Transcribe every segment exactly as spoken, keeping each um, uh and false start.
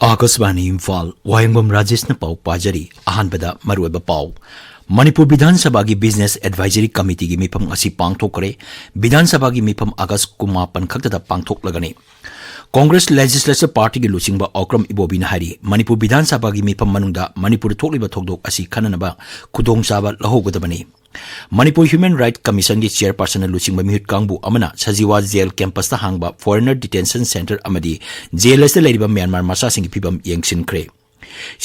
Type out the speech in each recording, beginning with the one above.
ꯑꯥꯀꯥꯁꯕꯥꯅꯤ ꯏꯝꯐꯥꯜ, ꯋꯥꯍꯦꯡꯕꯝ ꯔꯥꯖꯦꯁꯅ ꯄꯥꯎ ꯄꯥꯖꯔꯤ꯫ ꯑꯍꯥꯟꯕꯗ ꯃꯔꯨꯑꯣꯏꯕ ꯄꯥꯎ꯫ ꯃꯅꯤꯄꯨꯔ ꯕꯤꯙꯥꯟ ꯁꯚꯥꯒꯤ ꯕꯤꯖꯤꯅꯦꯁ ꯑꯦꯗꯚꯥꯏꯖꯔꯤ ꯀꯃꯤꯇꯤꯒꯤ ꯃꯤꯐꯝ ꯉꯁꯤ ꯄꯥꯡꯊꯣꯛꯈ꯭ꯔꯦ꯫ ꯕꯤꯙꯥꯟ ꯁꯚꯥꯒꯤ ꯃꯤꯐꯝ ꯑꯥꯒꯁ ꯀꯨꯟꯃꯥꯄꯟ ꯈꯛꯇꯗ ꯄꯥꯡꯊꯣꯛꯂꯒꯅꯤ꯫ ꯀꯣꯡꯒ꯭ꯔꯦꯁ ꯂꯦꯖꯤꯁꯂꯦꯆꯔ ꯄꯥꯔꯇꯤꯒꯤ ꯂꯨꯆꯤꯡꯕ ꯑꯣꯀ꯭ꯔꯝ ꯏꯕꯣꯕꯤꯅ ꯍꯥꯏꯔꯤ, ꯃꯅꯤꯄꯨꯔ ꯕꯤꯙꯥꯟ ꯁꯚꯥꯒꯤ ꯃꯤꯐꯝ ꯃꯅꯨꯡꯗ ꯃꯅꯤꯄꯨꯔꯗ ꯊꯣꯛꯂꯤꯕ ꯊꯧꯗꯣꯛ ꯑꯁꯤ ꯈꯟꯅꯅꯕ ꯈꯨꯗꯣꯡꯆꯥꯕ ꯂꯧꯍꯧꯒꯗꯕꯅꯤ꯫ ꯃꯅꯤꯄꯨꯔ ꯍ꯭ꯌꯨꯃꯦꯟ ꯔꯥꯏꯠ ꯀꯃꯤꯁꯟꯒꯤ ꯆꯦꯌꯔꯄꯔꯁꯟꯅ ꯂꯨꯆꯤꯡꯕ ꯃꯤꯍꯨꯠ ꯀꯥꯡꯕꯨ ꯑꯃꯅ ꯁꯖꯤꯋꯥ ꯖꯦꯜ ꯀꯦꯝꯄꯁꯇ ꯍꯥꯡꯕ ꯐꯣꯔꯦꯅꯔ ꯗꯤꯇꯦꯟꯁꯟ ꯁꯦꯟꯇꯔ ꯑꯃꯗꯤ ꯖꯦꯜ ꯑꯁꯤꯗ ꯂꯩꯔꯤꯕ ꯃ꯭ꯌꯥꯟꯃꯥꯔ ꯃꯆꯥꯁꯤꯡꯒꯤ ꯐꯤꯕꯝ ꯌꯦꯡꯁꯤꯟꯈ꯭ꯔꯦ꯫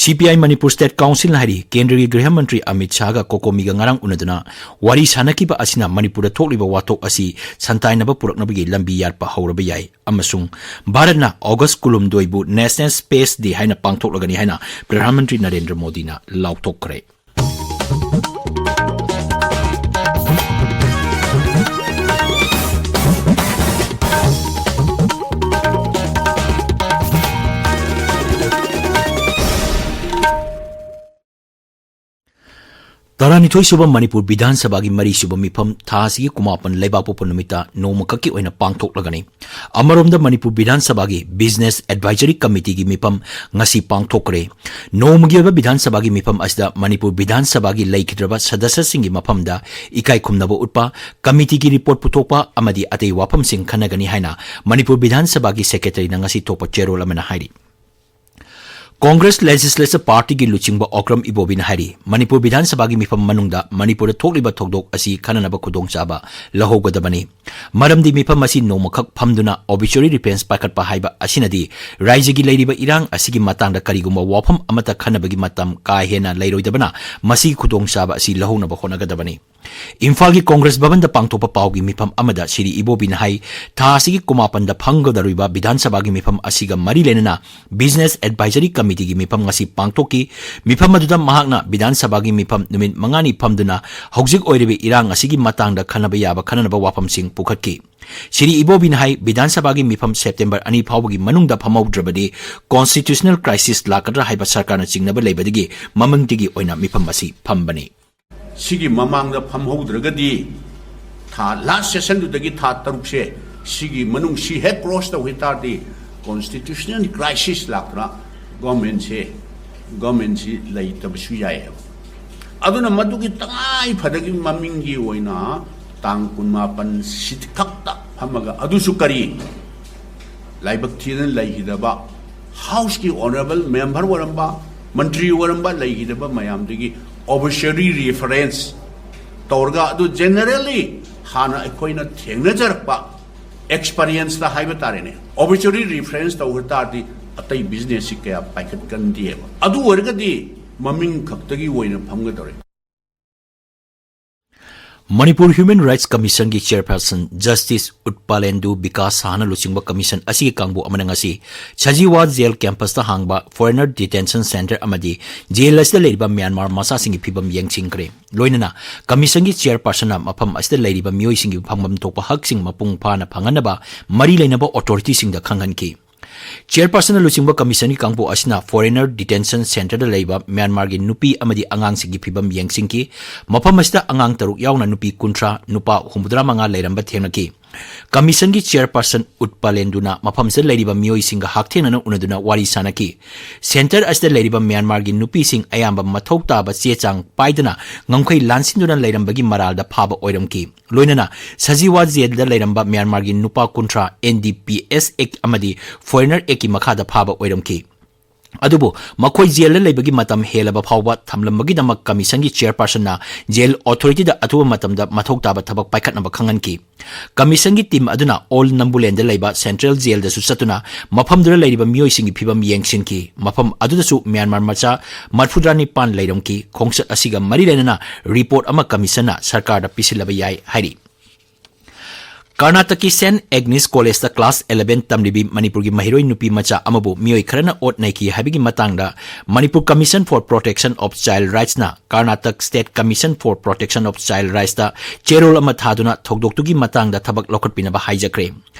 ꯁꯤ ꯄꯤ ꯑꯥꯏ ꯃꯅꯤꯄꯨꯔ ꯁ꯭ꯇꯦꯠ ꯀꯥꯎꯟꯁꯤꯜꯅ ꯍꯥꯏꯔꯤ, ꯀꯦꯟꯗ꯭ꯔꯒꯤ ꯒ꯭ꯔꯤꯍ ꯃꯟꯇ꯭ꯔꯤ ꯑꯃꯤꯠ ꯁꯥꯍꯒ ꯀꯣꯀꯣꯃꯤꯒ ꯉꯔꯥꯡ ꯎꯅꯗꯨꯅ ꯋꯥꯔꯤ ꯁꯥꯅꯈꯤꯕ ꯑꯁꯤꯅ ꯃꯅꯤꯄꯨꯔꯗ ꯊꯣꯛꯂꯤꯕ ꯋꯥꯊꯣꯛ ꯑꯁꯤ ꯁꯟꯇꯥꯏꯅꯕ ꯄꯨꯔꯛꯅꯕꯒꯤ ꯂꯝꯕꯤ ꯌꯥꯠꯄ ꯍꯧꯔꯕ ꯌꯥꯏ ꯑꯃꯁꯨꯡ ꯚꯥꯔꯠꯅ ꯑꯣꯒꯁ ꯀꯨꯟꯍꯨꯝꯗꯣꯏꯕꯨ ꯅꯦꯁꯅꯦꯜ ꯁ꯭ꯄꯦꯁ ꯗꯦ ꯍꯥꯏꯅ ꯄꯥꯡꯊꯣꯛꯂꯒꯅꯤ ꯍꯥꯏꯅ ꯄ꯭ꯔꯙꯥꯟ ꯃꯟꯇ꯭ꯔꯤ ꯅꯔꯦꯟꯗ꯭ꯔ ꯃꯣꯗꯤꯅ ꯂꯥꯎꯊꯣꯛꯈ꯭ꯔꯦ꯫ ꯇꯔꯥꯅꯤꯊꯣꯏ ꯁꯨꯕ ꯃꯅꯤꯄꯨꯔ ꯕꯤꯙꯥꯟ ꯁꯚꯥꯒꯤ ꯃꯔꯤ ꯁꯨꯕ ꯃꯤꯐꯝ ꯊꯥ ꯑꯁꯤꯒꯤ ꯀꯨꯟꯃꯥꯄꯟ ꯂꯩꯕꯥꯛꯄꯣꯛꯄ ꯅꯨꯃꯤꯠꯇ ꯅꯣꯡꯃꯈꯛꯀꯤ ꯑꯣꯏꯅ ꯄꯥꯡꯊꯣꯛꯂꯒꯅꯤ꯫ ꯑꯃꯔꯣꯝꯗ ꯃꯅꯤꯄꯨꯔ ꯕꯤꯙꯥꯟ ꯁꯚꯥꯒꯤ ꯕꯤꯖꯤꯅꯦꯁ ꯑꯦꯗꯚꯥꯏꯖꯔꯤ ꯀꯃꯤꯇꯤꯒꯤ ꯃꯤꯐꯝ ꯉꯁꯤ ꯄꯥꯡꯊꯣꯛꯈ꯭ꯔꯦ꯫ ꯅꯣꯡꯃꯒꯤ ꯑꯣꯏꯕ ꯕꯤꯙꯥꯟ ꯁꯚꯥꯒꯤ ꯃꯤꯐꯝ ꯑꯁꯤꯗ ꯃꯅꯤꯄꯨꯔ ꯕꯤꯙꯥꯟ ꯁꯚꯥꯒꯤ ꯂꯩꯈꯤꯗ꯭ꯔꯕ ꯁꯗꯁ꯭ꯌꯁꯤꯡꯒꯤ ꯃꯐꯝꯗ ꯏꯀꯥꯏ ꯈꯨꯝꯅꯕ ꯎꯠꯄ, ꯀꯃꯤꯇꯤꯒꯤ ꯔꯤꯄꯣꯔꯠ ꯄꯨꯊꯣꯛꯄ ꯑꯃꯗꯤ ꯑꯇꯩ ꯋꯥꯐꯝꯁꯤꯡ ꯈꯟꯅꯒꯅꯤ ꯍꯥꯏꯅ ꯃꯅꯤꯄꯨꯔ ꯕꯤꯙꯥꯟ ꯁꯚꯥꯒꯤ ꯁꯦꯀ꯭ꯔꯦꯇꯔꯤꯅ ꯉꯁꯤ ꯊꯣꯛꯄ ꯆꯦꯔꯣꯜ ꯑꯃꯅ ꯍꯥꯏꯔꯤ꯫ ꯀꯣꯡꯒ꯭ꯔꯦꯁ ꯂꯦꯖꯤꯁꯂꯦꯆꯔ ꯄꯥꯔꯇꯤꯒꯤ ꯂꯨꯆꯤꯡꯕ ꯑꯣꯀ꯭ꯔꯝ ꯏꯕꯣꯕꯤꯅ ꯍꯥꯏꯔꯤ, ꯃꯅꯤꯄꯨꯔ ꯕꯤꯙꯥꯟ ꯁꯚꯥꯒꯤ ꯃꯤꯐꯝ ꯃꯅꯨꯡꯗ ꯃꯅꯤꯄꯨꯔꯗ ꯊꯣꯛꯂꯤꯕ ꯊꯧꯗꯣꯛ ꯑꯁꯤ ꯈꯟꯅꯅꯕ ꯈꯨꯗꯣꯡꯆꯥꯕ ꯂꯧꯍꯧꯒꯗꯕꯅꯤ꯫ ꯃꯔꯝꯗꯤ ꯃꯤꯐꯝ ꯑꯁꯤ ꯅꯣꯡꯃꯈꯛ ꯐꯝꯗꯨꯅ ꯑꯣꯕꯤꯆꯨꯔꯤ ꯔꯤꯐ꯭ꯔꯦꯟꯁ ꯄꯥꯏꯈꯠꯄ ꯍꯥꯏꯕ ꯑꯁꯤꯅꯗꯤ ꯔꯥꯏꯖ꯭ꯌꯒꯤ ꯂꯩꯔꯤꯕ ꯏꯔꯥꯡ ꯑꯁꯤꯒꯤ ꯃꯇꯥꯡꯗ ꯀꯔꯤꯒꯨꯝꯕ ꯋꯥꯐꯝ ꯑꯃꯠꯇ ꯈꯟꯅꯕꯒꯤ ꯃꯇꯝ ꯀꯥ ꯍꯦꯟꯅ ꯂꯩꯔꯣꯏꯗꯕꯅ ꯃꯁꯤꯒꯤ ꯈꯨꯗꯣꯡꯆꯥꯕ ꯑꯁꯤ ꯂꯧꯍꯧꯅꯕ ꯍꯣꯠꯅꯒꯗꯕꯅꯤ꯫ ꯏꯝꯐꯥꯜꯒꯤ ꯀꯣꯡꯒ꯭ꯔꯦꯁ ꯚꯕꯟꯗ ꯄꯥꯡꯊꯣꯛꯄ ꯄꯥꯎꯒꯤ ꯃꯤꯐꯝ ꯑꯃꯗ ꯁꯤꯔꯤ ꯏꯕꯣꯕꯤꯅ ꯍꯥꯏ, ꯊꯥ ꯑꯁꯤꯒꯤ ꯀꯨꯟꯃꯥꯄꯟꯗ ꯐꯝꯒꯗꯧꯔꯤꯕ ꯕꯤꯙꯥꯟ ꯁꯚꯥꯒꯤ ꯃꯤꯐꯝ ꯑꯁꯤꯒ ꯃꯔꯤ ꯂꯩꯅꯅ ꯕꯤꯖꯤꯅꯦꯁ ꯑꯦꯗꯚꯥꯏꯖꯔꯤ ꯀꯃꯤꯇꯤꯒꯤ ꯃꯤꯐꯝ ꯉꯁꯤ ꯄꯥꯡꯊꯣꯛꯈꯤ꯫ ꯃꯤꯐꯝ ꯑꯗꯨꯗ ꯃꯍꯥꯛꯅ ꯕꯤꯙꯥꯟ ꯁꯚꯥꯒꯤ ꯃꯤꯐꯝ ꯅꯨꯃꯤꯠ ꯃꯉꯥꯅꯤ ꯐꯝꯗꯨꯅ ꯍꯧꯖꯤꯛ ꯑꯣꯏꯔꯤꯕ ꯏꯔꯥꯡ ꯑꯁꯤꯒꯤ ꯃꯇꯥꯡꯗ ꯈꯟꯅꯕ ꯌꯥꯕ ꯈꯟꯅꯅꯕ ꯋꯥꯐꯝꯁꯤꯡ ꯄꯨꯈꯠꯈꯤ꯫ ꯁꯤꯔꯤ ꯏꯕꯣꯕꯤꯅ ꯍꯥꯏ, ꯕꯤꯙꯥꯟ ꯁꯚꯥꯒꯤ ꯃꯤꯐꯝ ꯁꯦꯞꯇꯦꯝꯕꯔ ꯑꯅꯤ ꯐꯥꯎꯕꯒꯤ ꯃꯅꯨꯡꯗ ꯐꯝꯍꯧꯗ꯭ꯔꯕꯗꯤ ꯀꯣꯟꯁꯇꯤꯇ꯭ꯌꯨꯁꯅꯦꯜ ꯀ꯭ꯔꯥꯏꯁꯤꯁ ꯂꯥꯛꯀꯗ꯭ꯔꯥ ꯍꯥꯏꯕ ꯁꯔꯀꯥꯔꯅ ꯆꯤꯡꯅꯕ ꯂꯩꯕꯗꯒꯤ ꯃꯃꯤꯡꯗꯒꯤ ꯑꯣꯏꯅ ꯃꯤꯐꯝ ꯑꯁꯤ ꯐꯝꯕꯅꯤ꯫ ꯁꯤꯒꯤ ꯃꯃꯥꯡꯗ ꯐꯝꯍꯧꯗ꯭ꯔꯒꯗꯤ ꯊꯥ, ꯂꯥꯁ ꯁꯦꯁꯟꯗꯨꯗꯒꯤ ꯊꯥ ꯇꯔꯨꯛꯁꯦ ꯁꯤꯒꯤ ꯃꯅꯨꯡ ꯁꯤ ꯍꯦꯛ ꯀ꯭ꯂꯣꯁ ꯇꯧꯈꯤ ꯇꯥꯔꯗꯤ ꯀꯣꯟꯁꯇꯤꯇ꯭ꯌꯨꯁꯅꯦꯜ ꯀ꯭ꯔꯥꯏꯁꯤꯁ ꯂꯥꯛꯇꯅ ꯒꯣꯔꯃꯦꯟꯁꯦ, ꯒꯣꯔꯃꯦꯟꯁꯤ ꯂꯩꯇꯕꯁꯨ ꯌꯥꯏꯑꯕ꯫ ꯑꯗꯨꯅ ꯃꯗꯨꯒꯤ ꯇꯉꯥꯏ ꯐꯗꯒꯤ ꯃꯃꯤꯡꯒꯤ ꯑꯣꯏꯅ ꯇꯥꯡ ꯀꯨꯟꯃꯥꯄꯟ ꯁꯤꯈꯛꯇ ꯐꯝꯃꯒ, ꯑꯗꯨꯁꯨ ꯀꯔꯤ, ꯂꯥꯏꯕꯛ ꯊꯤꯗꯅ ꯂꯩꯈꯤꯗꯕ ꯍꯥꯎꯁꯀꯤ ꯑꯣꯅꯔꯦꯕꯜ ꯃꯦꯝꯕꯔ ꯑꯣꯏꯔꯝꯕ, ꯃꯟꯇ꯭ꯔꯤ ꯑꯣꯏꯔꯝꯕ ꯂꯩꯈꯤꯗꯕ ꯃꯌꯥꯝꯗꯨꯒꯤ ꯑꯣꯕꯤꯆꯔꯤ ꯔꯤꯐꯔꯦꯟꯁ ꯇꯧꯔꯒ, ꯑꯗꯨ ꯖꯦꯅꯔꯦꯜꯂꯤ ꯍꯥꯟꯅ ꯑꯩꯈꯣꯏꯅ ꯊꯦꯡꯅꯖꯔꯛꯄ ꯑꯦꯛꯁꯄꯔꯤꯌꯦꯟꯁꯇ ꯍꯥꯏꯕ ꯇꯥꯔꯦꯅꯦ, ꯑꯣꯕꯤꯆꯔꯤ ꯔꯤꯐꯔꯦꯟꯁ ꯇꯧꯈ꯭ꯔ ꯇꯥꯔꯗꯤ ꯑꯇꯩ ꯕꯤꯖꯤꯅꯦꯁꯁꯤ ꯀꯌꯥ ꯄꯥꯏꯈꯠꯀꯟꯗꯦꯕ꯫ ꯑꯗꯨ ꯑꯣꯏꯔꯒꯗꯤ ꯃꯃꯤꯡ ꯈꯛꯇꯒꯤ ꯑꯣꯏꯅ ꯐꯝꯒꯗꯧꯔꯦ꯫ ꯃꯅꯤꯄꯨꯔ ꯍ꯭ꯌꯨꯃꯦꯟ ꯔꯥꯏꯠꯁ ꯀꯃꯤꯁꯟꯒꯤ ꯆꯦꯌꯔꯄꯔꯁꯟ ꯖꯁꯇꯤꯁ ꯎꯠꯄꯥꯂꯦꯟꯗꯨ ꯕꯤꯀꯥꯁ ꯁꯍꯥꯅ ꯂꯨꯆꯤꯡꯕ ꯀꯃꯤꯁꯟ ꯑꯁꯤꯒꯤ ꯀꯥꯡꯕꯨ ꯑꯃꯅ ꯉꯁꯤ ꯁꯖꯤꯋꯥ ꯖꯦꯜ ꯀꯦꯝꯄꯁꯇ ꯍꯥꯡꯕ ꯐꯣꯔꯦꯅꯔ ꯗꯤꯇꯦꯟꯁꯟ ꯁꯦꯟꯇꯔ ꯑꯃꯗꯤ ꯖꯦꯜ ꯑꯁꯤꯗ ꯂꯩꯔꯤꯕ ꯃ꯭ꯌꯥꯟꯃꯥꯔ ꯃꯆꯥꯁꯤꯡꯒꯤ ꯐꯤꯕꯝ ꯌꯦꯡꯁꯤꯟꯈ꯭ꯔꯦ꯫ ꯂꯣꯏꯅꯅ ꯀꯃꯤꯁꯟꯒꯤ ꯆꯦꯌꯔꯄꯔꯁꯟꯅ ꯃꯐꯝ ꯑꯁꯤꯗ ꯂꯩꯔꯤꯕ ꯃꯤꯑꯣꯏꯁꯤꯡꯒꯤ ꯐꯪꯐꯝ ꯊꯣꯛꯄ ꯍꯛꯁꯤꯡ ꯃꯄꯨꯡ ꯐꯥꯅ ꯐꯪꯍꯟꯅꯕ ꯃꯔꯤ ꯂꯩꯅꯕ ꯑꯣꯊꯣꯔꯤꯇꯤꯁꯤꯡꯗ ꯈꯪꯍꯟꯈꯤ꯫ ꯆꯦꯌꯔꯄꯔꯁꯟꯅ ꯂꯨꯆꯤꯡꯕ ꯀꯃꯤꯁꯟꯒꯤ ꯀꯥꯡꯕꯨ ꯑꯁꯤꯅ ꯐꯣꯔꯦꯅꯔ ꯗꯤꯇꯦꯟꯁꯟ ꯁꯦꯟꯇꯔꯗ ꯂꯩꯕ ꯃ꯭ꯌꯥꯟꯃꯥꯔꯒꯤ ꯅꯨꯄꯤ ꯑꯃꯗꯤ ꯑꯉꯥꯡꯁꯤꯡꯒꯤ ꯐꯤꯕꯝ ꯌꯦꯡꯁꯤꯟꯈꯤ꯫ ꯃꯐꯝ ꯑꯁꯤꯗ ꯑꯉꯥꯡ ꯇꯔꯨꯛ ꯌꯥꯎꯅ ꯅꯨꯄꯤ ꯀꯨꯟꯊ꯭ꯔꯥ, ꯅꯨꯄꯥ ꯍꯨꯝꯐꯨꯇꯔꯥ ꯃꯉꯥ ꯂꯩꯔꯝꯕ ꯊꯦꯡꯅꯈꯤ꯫ ꯀꯃꯤꯁꯟꯒꯤ ꯆꯦꯌꯔꯄꯔꯁꯟ ꯎꯠꯄꯥꯂꯦꯟꯗꯨꯅ ꯃꯐꯝꯁꯤꯗ ꯂꯩꯔꯤꯕ ꯃꯤꯑꯣꯏꯁꯤꯡꯒ ꯍꯛꯊꯦꯡꯅꯅ ꯎꯅꯗꯨꯅ ꯋꯥꯔꯤ ꯁꯥꯅꯈꯤ꯫ ꯁꯦꯟꯇꯔ ꯑꯁꯤꯗ ꯂꯩꯔꯤꯕ ꯃ꯭ꯌꯥꯟꯃꯥꯔꯒꯤ ꯅꯨꯄꯤꯁꯤꯡ ꯑꯌꯥꯝꯕ ꯃꯊꯧ ꯇꯥꯕ ꯆꯦ ꯆꯥꯡ ꯄꯥꯏꯗꯅ ꯉꯝꯈꯩ ꯂꯥꯟꯁꯤꯟꯗꯨꯅ ꯂꯩꯔꯝꯕꯒꯤ ꯃꯔꯥꯜꯗ ꯐꯥꯕ ꯑꯣꯏꯔꯝꯈꯤ꯫ ꯂꯣꯏꯅꯅ ꯁꯖꯤꯋꯥ ꯖꯦꯜꯗ ꯂꯩꯔꯝꯕ ꯃ꯭ꯌꯥꯟꯃꯥꯔꯒꯤ ꯅꯨꯄꯥ ꯀꯨꯟꯊ꯭ꯔꯥ ꯑꯦꯟ ꯗꯤ ꯄꯤ ꯑꯦꯁ ꯑꯦꯛ ꯑꯃꯗꯤ ꯐꯣꯔꯦꯅꯔ ꯑꯦꯛꯀꯤ ꯃꯈꯥꯗ ꯐꯥꯕ ꯑꯣꯏꯔꯝꯈꯤ꯫ ꯑꯗꯨꯕꯨ ꯃꯈꯣꯏ ꯖꯦꯜꯗ ꯂꯩꯕꯒꯤ ꯃꯇꯝ ꯍꯦꯜꯂꯕ ꯐꯥꯎꯕ ꯊꯝꯂꯝꯕꯒꯤꯗꯃꯛ ꯀꯃꯤꯁꯟꯒꯤ ꯆꯦꯌꯔꯄꯔꯁꯟꯅ ꯖꯦꯜ ꯑꯣꯊꯣꯔꯤꯇꯤꯗ ꯑꯊꯨꯕ ꯃꯇꯝꯗ ꯃꯊꯧ ꯇꯥꯕ ꯊꯕꯛ ꯄꯥꯏꯈꯠꯅꯕ ꯈꯪꯍꯟꯈꯤ꯫ ꯀꯃꯤꯁꯟꯒꯤ ꯇꯤꯝ ꯑꯗꯨꯅ ꯑꯣꯜ ꯅꯝꯕꯨꯂꯦꯟꯗ ꯂꯩꯕ ꯁꯦꯟꯇ꯭ꯔꯦꯜ ꯖꯦꯜꯗꯁꯨ ꯆꯠꯇꯨꯅ ꯃꯐꯝꯗꯨꯗ ꯂꯩꯔꯤꯕ ꯃꯤꯑꯣꯏꯁꯤꯡꯒꯤ ꯐꯤꯕꯝ ꯌꯦꯡꯁꯤꯟꯈꯤ꯫ ꯃꯐꯝ ꯑꯗꯨꯗꯁꯨ ꯃ꯭ꯌꯥꯟꯃꯥꯔ ꯃꯆꯥ ꯃꯔꯤꯐꯨꯇꯔꯥ ꯅꯤꯄꯥꯟ ꯂꯩꯔꯝꯈꯤ꯫ ꯈꯣꯡꯆꯠ ꯑꯁꯤꯒ ꯃꯔꯤ ꯂꯩꯅꯅ ꯔꯤꯄꯣꯔꯠ ꯑꯃ ꯀꯃꯤꯁꯟꯅ ꯁꯔꯀꯥꯔꯗ ꯄꯤꯁꯤꯜꯂꯕ ꯌꯥꯏ ꯍꯥꯏꯔꯤ꯫ ꯀꯔꯅꯥꯇꯛꯀꯤ ꯁꯦꯟꯠ ꯑꯦꯒꯅꯤꯁ ꯀꯣꯂꯦꯖꯇ ꯀ꯭ꯂꯥꯁ ꯑꯦꯂꯦꯚꯦꯟ ꯇꯝꯂꯤꯕꯤ ꯃꯅꯤꯄꯨꯔꯒꯤ ꯃꯍꯩꯔꯣꯏ ꯅꯨꯄꯤ ꯃꯆꯥ ꯑꯃꯕꯨ ꯃꯤꯑꯣꯏ ꯈꯔꯅ ꯑꯣꯠ ꯅꯩꯈꯤ ꯍꯥꯏꯕꯒꯤ ꯃꯇꯥꯡꯗ Manipur Commission for Protection of Child Rightsꯅ Karnataka State Commission for Protection of Child Rightsꯇ ꯆꯦꯔꯣꯜ ꯑꯃ ꯊꯥꯗꯨꯅ ꯊꯧꯗꯣꯛꯇꯨꯒꯤ ꯃꯇꯥꯡꯗ ꯊꯕꯛ ꯂꯧꯈꯠꯄꯤꯅꯕ ꯍꯥꯏꯖꯈ꯭ꯔꯦ꯫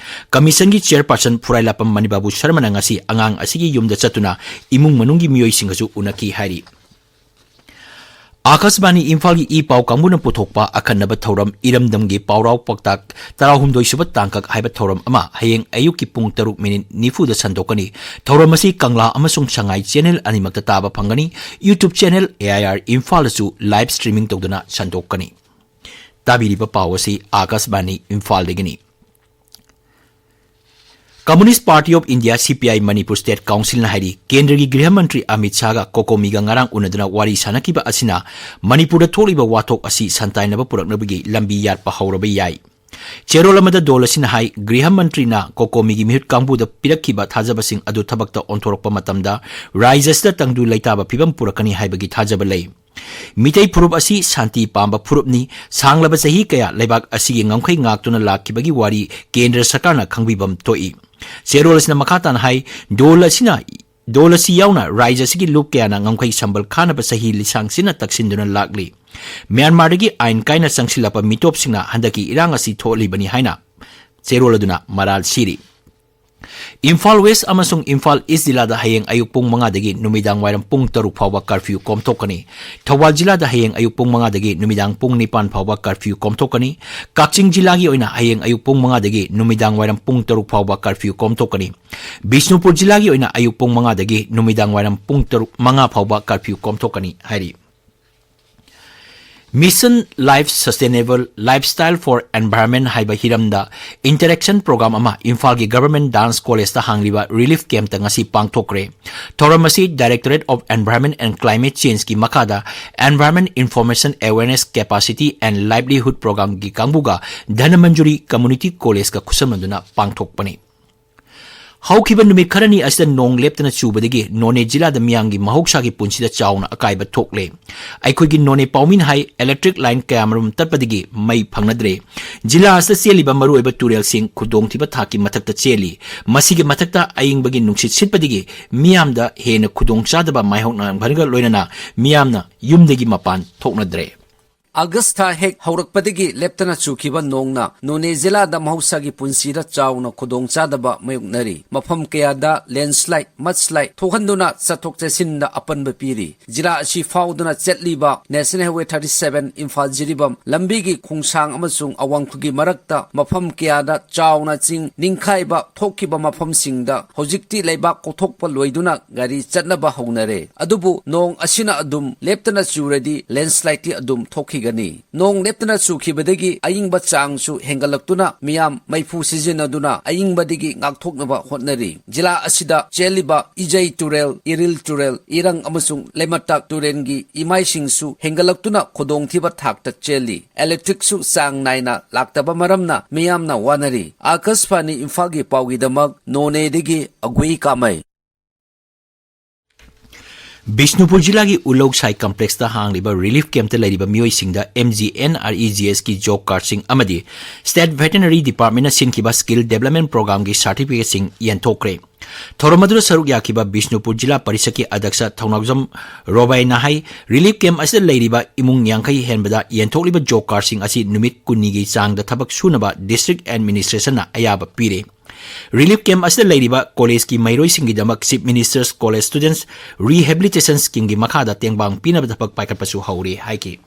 ꯀꯃꯤꯁꯟꯒꯤ ꯆꯦꯌꯔꯄꯔꯁꯟ ꯐꯨꯔꯥꯏꯂꯥꯄꯝ ꯃꯅꯤꯕꯥꯕꯨ ꯁꯔꯃꯅ ꯉꯁꯤ ꯑꯉꯥꯡ ꯑꯁꯤꯒꯤ ꯌꯨꯝꯗ ꯆꯠꯇꯨꯅ ꯏꯃꯨꯡ ꯃꯅꯨꯡꯒꯤ ꯃꯤꯑꯣꯏꯁꯤꯡꯒꯁꯨ ꯎꯅꯈꯤ ꯍꯥꯏꯔꯤ꯫ ꯑꯥꯀꯥꯁꯕꯥꯅꯤ ꯏꯝꯐꯥꯜꯒꯤ ꯏ ꯄꯥꯎ ꯀꯥꯡꯕꯨꯅ ꯄꯨꯊꯣꯛꯄ ꯑꯈꯟꯅꯕ ꯊꯧꯔꯝ ꯏꯔꯝꯗꯝꯒꯤ ꯄꯥꯎꯔꯥꯎ ꯄꯥꯎꯇꯥꯛ ꯇꯔꯥꯍꯨꯝꯗꯣꯏ ꯁꯨꯕ ꯇꯥꯡꯀꯛ ꯍꯥꯏꯕ ꯊꯧꯔꯝ ꯑꯃ ꯍꯌꯦꯡ ꯑꯌꯨꯛꯀꯤ ꯄꯨꯡ ꯇꯔꯨꯛ ꯃꯤꯅꯤꯠ ꯅꯤꯐꯨꯗ ꯁꯟꯗꯣꯛꯀꯅꯤ꯫ ꯊꯧꯔꯝ ꯑꯁꯤ ꯀꯪꯂꯥ ꯑꯃꯁꯨꯡ ꯁꯉꯥꯏ ꯆꯦꯅꯦꯜ ꯑꯅꯤꯃꯛꯇ ꯇꯥꯕ ꯐꯪꯒꯅꯤ꯫ YouTube channel AIR ꯏꯝꯐꯥꯜꯗꯁꯨ live streaming ꯇꯧꯗꯨꯅ ꯁꯟꯗꯣꯛꯀꯅꯤ꯫ ꯇꯥꯕꯤꯔꯤꯕ ꯄꯥꯎ ꯑꯁꯤ ꯑꯥꯀꯥꯁꯕꯥꯅꯤ ꯏꯝꯐꯥꯜꯗꯒꯤꯅꯤ꯫ Communist Party of India, CPI, Manipur State Councilꯅ ꯍꯥꯏꯔꯤ, ꯀꯦꯟꯗ꯭ꯔꯒꯤ ꯒ꯭ꯔꯤꯍ ꯃꯟꯇ꯭ꯔꯤ ꯑꯃꯤꯠ ꯁꯥꯍꯒ ꯀꯣꯀꯣꯃꯤꯒ ꯉꯔꯥꯡ ꯎꯅꯗꯨꯅ ꯋꯥꯔꯤ ꯁꯥꯟꯅꯈꯤꯕ ꯑꯁꯤꯅ ꯃꯅꯤꯄꯨꯔꯗ ꯊꯣꯛꯂꯤꯕ ꯋꯥꯊꯣꯛ ꯑꯁꯤ ꯁꯟꯇꯥꯏꯅꯕ ꯄꯨꯔꯛꯅꯕꯒꯤ ꯂꯝꯕꯤ ꯌꯥꯠꯄ ꯍꯧꯔꯕ ꯌꯥꯏ꯫ ꯆꯦꯔꯣꯜ ꯑꯃꯗ ꯗꯣꯜ ꯑꯁꯤꯅ ꯍꯥꯏ, ꯒ꯭ꯔꯤꯍ ꯃꯟꯇ꯭ꯔꯤꯅ ꯀꯣꯀꯣꯃꯤꯒꯤ ꯃꯤꯍꯨꯠ ꯀꯥꯡꯕꯨꯗ ꯄꯤꯔꯛꯈꯤꯕ ꯊꯥꯖꯕꯁꯤꯡ ꯑꯗꯨ ꯊꯕꯛꯇ ꯑꯣꯟꯊꯣꯔꯛꯄ ꯃꯇꯝꯗ ꯔꯥꯏꯖ꯭ꯌ ꯑꯁꯤꯗ ꯇꯪꯗꯨ ꯂꯩꯇꯥꯕ ꯐꯤꯕꯝ ꯄꯨꯔꯛꯀꯅꯤ ꯍꯥꯏꯕꯒꯤ ꯊꯥꯖꯕ ꯂꯩ꯫ ꯃꯤꯇꯩ ꯐꯨꯔꯨꯞ ꯑꯁꯤ ꯁꯥꯟꯇꯤ ꯄꯥꯝꯕ ꯐꯨꯔꯨꯞꯅꯤ꯫ ꯁꯥꯡꯂꯕ ꯆꯍꯤ ꯀꯌꯥ ꯂꯩꯕꯥꯛ ꯑꯁꯤꯒꯤ ꯉꯝꯈꯩ ꯉꯥꯛꯇꯨꯅ ꯂꯥꯛꯈꯤꯕꯒꯤ ꯋꯥꯔꯤ ꯀꯦꯟꯗ꯭ꯔ ꯁꯔꯀꯥꯔꯅ ꯈꯪꯕꯤꯕꯝ ꯊꯣꯛꯏ꯫ ꯆꯦꯔꯣꯜ ꯑꯁꯤꯅ ꯃꯈꯥ ꯇꯥꯅ ꯍꯥꯏ, ꯗꯣꯜ ꯑꯁꯤꯅ, ꯗꯣꯜ ꯑꯁꯤ ꯌꯥꯎꯅ ꯔꯥꯏꯖ꯭ꯌ ꯑꯁꯤꯒꯤ ꯂꯨꯞ ꯀꯌꯥꯅ ꯉꯝꯈꯩ ꯁꯝꯕꯜ ꯈꯥꯅꯕ ꯆꯍꯤ ꯂꯤꯁꯥꯡ ꯁꯤꯟꯅ ꯇꯛꯁꯤꯟꯗꯨꯅ ꯂꯥꯛꯂꯤ꯫ ꯃ꯭ꯌꯥꯟꯃꯥꯔꯗꯒꯤ ꯑꯥꯏꯟ ꯀꯥꯏꯅ ꯆꯪꯁꯤꯜꯂꯛꯄ ꯃꯤꯇꯣꯞꯁꯤꯡꯅ ꯍꯟꯗꯛꯀꯤ ꯏꯔꯥꯡ ꯑꯁꯤ ꯊꯣꯛꯍꯜꯂꯤꯕꯅꯤ ꯍꯥꯏꯅ ꯆꯦꯔꯣꯜ ꯑꯗꯨꯅ ꯃꯔꯥꯜ ꯁꯤꯔꯤ꯫ ꯏꯝꯐꯥꯜ ꯋꯦꯁ ꯑꯃꯁꯨꯡ ꯏꯝꯐꯥꯜ ꯏꯁ ꯖꯤꯂꯥꯗ ꯍꯌꯦꯡ ꯑꯌꯨꯛ ꯄꯨꯡ ꯃꯉꯥꯗꯒꯤ ꯅꯨꯃꯤꯗꯥꯡ ꯋꯥꯏꯔꯝ ꯄꯨꯡ ꯇꯔꯨꯛ ꯐꯥꯎꯕ ꯀꯔꯐ꯭ꯌꯨ ꯀꯣꯝꯊꯣꯛꯀꯅꯤ꯫ ꯊꯧꯕꯥꯜ ꯖꯤꯂꯥꯗ ꯍꯌꯦꯡ ꯑꯌꯨꯛ ꯄꯨꯡ ꯃꯉꯥꯗꯒꯤ ꯅꯨꯃꯤꯗꯥꯡ ꯄꯨꯡ ꯅꯤꯄꯥꯟ ꯐꯥꯎꯕ ꯀꯔꯐ꯭ꯌꯨ ꯀꯣꯝꯊꯣꯛꯀꯅꯤ꯫ ꯀꯛꯆꯤꯡ ꯖꯤꯂꯥꯒꯤ ꯑꯣꯏꯅ ꯍꯌꯦꯡ ꯑꯌꯨꯛ ꯄꯨꯡ ꯃꯉꯥꯗꯒꯤ ꯅꯨꯃꯤꯗꯥꯡ ꯋꯥꯏꯔꯝ ꯄꯨꯡ ꯇꯔꯨꯛ ꯐꯥꯎꯕ ꯀꯔꯐ꯭ꯌꯨ ꯀꯣꯝꯊꯣꯛꯀꯅꯤ꯫ ꯕꯤꯁꯅꯨꯄꯨꯔ ꯖꯤꯂꯥꯒꯤ ꯑꯣꯏꯅ ꯑꯌꯨꯛ ꯄꯨꯡ ꯃꯉꯥꯗꯒꯤ ꯅꯨꯃꯤꯗꯥꯡ ꯋꯥꯏꯔꯝ ꯄꯨꯡ ꯇꯔꯨꯛ, ꯃꯉꯥ ꯐꯥꯎꯕ ꯀꯔꯐ꯭ꯌꯨ ꯀꯣꯝꯊꯣꯛꯀꯅꯤ ꯍꯥꯏꯔꯤ꯫ Mission Life Sustainable Lifestyle for Environment ꯍꯥꯏꯕ ꯍꯤꯔꯝꯗ interaction program ꯑꯃ ꯏꯝꯐꯥꯜꯒꯤ Government Dance Collegeꯇ ꯍꯥꯡꯂꯤꯕ relief campꯇ ꯉꯁꯤ ꯄꯥꯡꯊꯣꯛꯈ꯭ꯔꯦ꯫ ꯊꯧꯔꯝ ꯑꯁꯤ Directorate of Environment and Climate Changeꯀꯤ ꯃꯈꯥꯗ Environment Information Awareness Capacity and Livelihood Programꯒꯤ ꯀꯥꯡꯕꯨꯒ Dhanamanjuri Community Collegeꯀ ꯈꯨꯠꯁꯝꯅꯗꯨꯅ ꯄꯥꯡꯊꯣꯛꯄꯅꯤ꯫ ꯍꯧꯈꯤꯕ ꯅꯨꯃꯤꯠ ꯈꯔꯅꯤ ꯑꯁꯤꯗ ꯅꯣꯡ ꯂꯦꯞꯇꯅ ꯆꯨꯕꯗꯒꯤ ꯅꯣꯅꯦ ꯖꯤꯂꯥꯗ ꯃꯤꯌꯥꯝꯒꯤ ꯃꯍꯧꯁꯥꯒꯤ ꯄꯨꯟꯁꯤꯗ ꯆꯥꯎꯅ ꯑꯀꯥꯏꯕ ꯊꯣꯛꯂꯦ꯫ ꯑꯩꯈꯣꯏꯒꯤ ꯅꯣꯅꯦ ꯄꯥꯎꯃꯤꯅ ꯍꯥꯏ, electric line ꯀꯌꯥꯃꯔꯨꯝ ꯇꯠꯄꯗꯒꯤ ꯃꯩ ꯐꯪꯅꯗ꯭ꯔꯦ꯫ ꯖꯤꯂꯥ ꯑꯁꯤꯗ ꯆꯦꯜꯂꯤꯕ ꯃꯔꯨꯑꯣꯏꯕ ꯇꯨꯔꯦꯜꯁꯤꯡ ꯈꯨꯗꯣꯡꯊꯤꯕ ꯊꯥꯛꯀꯤ ꯃꯊꯛꯇ ꯆꯦꯜꯂꯤ꯫ ꯃꯁꯤꯒꯤ ꯃꯊꯛꯇ ꯑꯏꯪꯕꯒꯤ ꯅꯨꯡꯁꯤꯠ ꯁꯤꯠꯄꯗꯒꯤ ꯃꯤꯌꯥꯝꯗ ꯍꯦꯟꯅ ꯈꯨꯗꯣꯡꯆꯥꯗꯕ ꯃꯥꯌꯣꯛꯅꯕꯒ ꯂꯣꯏꯅꯅ ꯃꯤꯌꯥꯝꯅ ꯌꯨꯝꯗꯒꯤ ꯃꯄꯥꯟ ꯊꯣꯛꯅꯗ꯭ꯔꯦ꯫ ꯑꯥꯒꯁ ꯊꯥ ꯍꯦꯛ ꯍꯧꯔꯛꯄꯗꯒꯤ ꯂꯦꯞꯇꯅ ꯆꯨꯈꯤꯕ ꯅꯣꯡꯅ ꯅꯣꯅꯦ ꯖꯤꯂꯥꯗ ꯃꯍꯧꯁꯥꯒꯤ ꯄꯨꯟꯁꯤꯗ ꯆꯥꯎꯅ ꯈꯨꯗꯣꯡꯆꯥꯗꯕ ꯃꯥꯌꯣꯛꯅꯔꯤ꯫ ꯃꯐꯝ ꯀꯌꯥꯗ ꯂꯦꯟꯁ꯭ꯂꯥꯏꯗ, ꯃꯗꯁ꯭ꯂꯥꯏꯗ ꯊꯣꯛꯍꯟꯗꯨꯅ ꯆꯠꯊꯣꯛ ꯆꯠꯁꯤꯟꯗ ꯑꯄꯟꯕ ꯄꯤꯔꯤ꯫ ꯖꯤꯂꯥ ꯑꯁꯤ ꯐꯥꯎꯗꯨꯅ ꯆꯠꯂꯤꯕ National Highway thirty seven Imphal Jiribam ꯂꯝꯕꯤꯒꯤ ꯈꯣꯡꯁꯥꯡ ꯑꯃꯁꯨꯡ ꯑꯋꯥꯡꯈꯨꯜꯒꯤ ꯃꯔꯛꯇ ꯃꯐꯝ ꯀꯌꯥꯗ ꯆꯥꯎꯅ ꯆꯤꯡ ꯅꯤꯡꯈꯥꯏꯕ ꯊꯣꯛꯈꯤꯕ ꯃꯐꯝꯁꯤꯡꯗ ꯍꯧꯖꯤꯛꯇꯤ ꯂꯩꯕꯥꯛ ꯀꯣꯊꯣꯛꯄ ꯂꯣꯏꯗꯨꯅ ꯒꯥꯔꯤ ꯆꯠꯅꯕ ꯍꯧꯅꯔꯦ꯫ ꯑꯗꯨꯕꯨ ꯅꯣꯡ ꯑꯁꯤꯅ ꯑꯗꯨꯝ ꯂꯦꯞꯇꯅ ꯆꯨꯔꯗꯤ ꯂꯦꯟꯁ꯭ꯂꯥꯏꯗꯇꯤ ꯑꯗꯨꯝ ꯊꯣꯛꯈꯤꯒꯅꯤ꯫ ꯅꯣꯡ ꯂꯦꯞꯇꯅ ꯆꯨꯈꯤꯕꯗꯒꯤ ꯑꯏꯪꯕ ꯆꯥꯡꯁꯨ ꯍꯦꯟꯒꯠꯂꯛꯇꯨꯅ ꯃꯤꯌꯥꯝ ꯃꯩꯐꯨ ꯁꯤꯖꯤꯟꯅꯗꯨꯅ ꯑꯏꯪꯕꯗꯒꯤ ꯉꯥꯛꯊꯣꯛꯅꯕ ꯍꯣꯠꯅꯔꯤ꯫ ꯖꯤꯂꯥ ꯑꯁꯤꯗ ꯆꯦꯜꯂꯤꯕ ꯏꯖꯩ ꯇꯨꯔꯦꯜ, ꯏꯔꯤꯜ ꯇꯨꯔꯦꯜ, ꯏꯔꯪ ꯑꯃꯁꯨꯡ ꯂꯩꯃꯇꯥꯛ ꯇꯨꯔꯦꯜꯒꯤ ꯏꯃꯥꯏꯁꯤꯡꯁꯨ ꯍꯦꯟꯒꯠꯂꯛꯇꯨꯅ ꯈꯨꯗꯣꯡꯊꯤꯕ ꯊꯥꯛꯇ ꯆꯦꯜꯂꯤ꯫ ꯏꯂꯦꯛꯇ꯭ꯔꯤꯛꯁꯨ ꯆꯥꯡ ꯅꯥꯏꯅ ꯂꯥꯛꯇꯕ ꯃꯔꯝꯅ ꯃꯤꯌꯥꯝꯅ ꯋꯥꯅꯔꯤ꯫ ꯑꯥꯀꯥꯁꯕꯥꯅꯤ ꯏꯝꯐꯥꯜꯒꯤ ꯄꯥꯎꯒꯤꯗꯃꯛ ꯅꯣꯅꯦꯗꯒꯤ ꯑꯒꯨꯏ ꯀꯥꯃꯩ꯫ ꯕꯤꯁꯅꯨꯄꯨꯔ ꯖꯤꯂꯥꯒꯤ ꯎꯂꯧ ꯁꯥꯏ ꯀꯝꯄ꯭ꯂꯦꯛꯁꯇ ꯍꯥꯡꯂꯤꯕ ꯔꯤꯂꯤꯐ ꯀꯦꯝꯞꯇ ꯂꯩꯔꯤꯕ ꯃꯤꯑꯣꯏꯁꯤꯡꯗ M G N R E G ꯑꯦꯁꯀꯤ ꯖꯣꯕ ꯀꯥꯔꯗꯁꯤꯡ ꯑꯃꯗꯤ ꯁ꯭ꯇꯦꯠ ꯚꯦꯇꯦꯅꯔꯤ ꯗꯤꯄꯥꯔꯠꯃꯦꯟꯅ ꯁꯤꯟꯈꯤꯕ ꯁ꯭ꯀꯤꯜ ꯗꯦꯕꯂꯞꯃꯦꯟ ꯄ꯭ꯔꯣꯒ꯭ꯔꯥꯝꯒꯤ ꯁꯥꯔꯇꯤꯐꯤꯀꯦꯠꯁꯤꯡ ꯌꯦꯟꯊꯣꯛꯈ꯭ꯔꯦ꯫ ꯊꯧꯔꯝ ꯑꯗꯨꯗ ꯁꯔꯨꯛ ꯌꯥꯈꯤꯕ ꯕꯤꯁꯅꯨꯄꯨꯔ ꯖꯤꯂꯥ ꯄꯔꯤꯁꯠꯀꯤ ꯑꯗ꯭ꯌꯛꯁ ꯊꯧꯅꯥꯎꯖꯝ ꯔꯣꯕꯥꯏꯅ ꯍꯥꯏ, ꯔꯤꯂꯤꯐ ꯀꯦꯝꯞ ꯑꯁꯤꯗ ꯂꯩꯔꯤꯕ ꯏꯃꯨꯡ ꯌꯥꯡꯈꯩ ꯍꯦꯟꯕꯗ ꯌꯦꯟꯊꯣꯛꯂꯤꯕ ꯖꯣꯕ ꯀꯥꯔꯗꯁꯤꯡ ꯑꯁꯤ ꯅꯨꯃꯤꯠ ꯀꯨꯟꯅꯤꯒꯤ ꯆꯥꯡꯗ ꯊꯕꯛ ꯁꯨꯅꯕ ꯗꯤꯁꯇ꯭ꯔꯤꯛ ꯑꯦꯗꯃꯤꯅꯤꯁꯇ꯭ꯔꯦꯁꯟꯅ ꯑꯌꯥꯕ ꯄꯤꯔꯦ꯫ ꯔꯤꯂꯤꯐ ꯀꯦꯝꯞ ꯑꯁꯤꯗ ꯂꯩꯔꯤꯕ ꯀꯣꯂꯦꯖꯀꯤ ꯃꯍꯩꯔꯣꯏꯁꯤꯡꯒꯤꯗꯃꯛ Chief Minister's College Students Rehabilitation Scheme ꯒꯤ ꯃꯈꯥꯗ ꯇꯦꯡꯕꯥꯡ ꯄꯤꯅꯕ ꯊꯕꯛ ꯄꯥꯏꯈꯠꯄꯁꯨ ꯍꯧꯔꯦ ꯍꯥꯏꯈꯤ꯫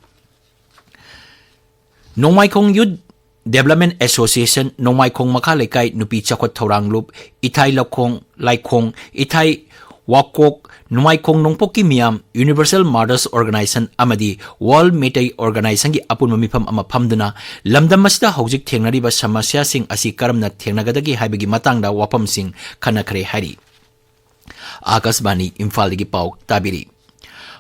ꯅꯣꯡꯃꯥꯏꯈꯣꯡ Youth Development Association, ꯅꯣꯡꯃꯥꯏꯈꯣꯡ ꯃꯈꯥ ꯂꯩꯀꯥꯏ ꯅꯨꯄꯤ ꯆꯥꯎꯈꯠ ꯊꯧꯔꯥꯡ ꯂꯨꯞ, ꯏꯊꯥꯏ ꯂꯧꯈꯣꯡ, ꯂꯥꯏꯈꯣꯡ, ꯏꯊꯥꯏ ꯋꯥꯀꯣꯛ, ꯅꯣꯡꯃꯥꯏꯈꯣꯡ ꯅꯣꯡꯄꯣꯛꯀꯤ ꯃꯤꯌꯥꯝ, Universal Mothers Organization ꯑꯃꯗꯤ World ꯃꯩꯇꯩ Organization ꯒꯤ ꯑꯄꯨꯟꯕ ꯃꯤꯐꯝ ꯑꯃ ꯐꯝꯗꯨꯅ ꯂꯝꯗꯝ ꯑꯁꯤꯗ ꯍꯧꯖꯤꯛ ꯊꯦꯡꯅꯔꯤꯕ ꯁꯃꯁ꯭ꯌꯥꯁꯤꯡ ꯑꯁꯤ ꯀꯔꯝꯅ ꯊꯦꯡꯅꯒꯗꯒꯦ ꯍꯥꯏꯕꯒꯤ ꯃꯇꯥꯡꯗ ꯋꯥꯐꯝꯁꯤꯡ ꯈꯟꯅꯈ꯭ꯔꯦ ꯍꯥꯏꯔꯤ꯫ ꯑꯥꯀꯥꯁꯕꯥꯅꯤ ꯏꯝꯐꯥꯜꯗꯒꯤ ꯄꯥꯎ ꯇꯥꯕꯤꯔꯤ꯫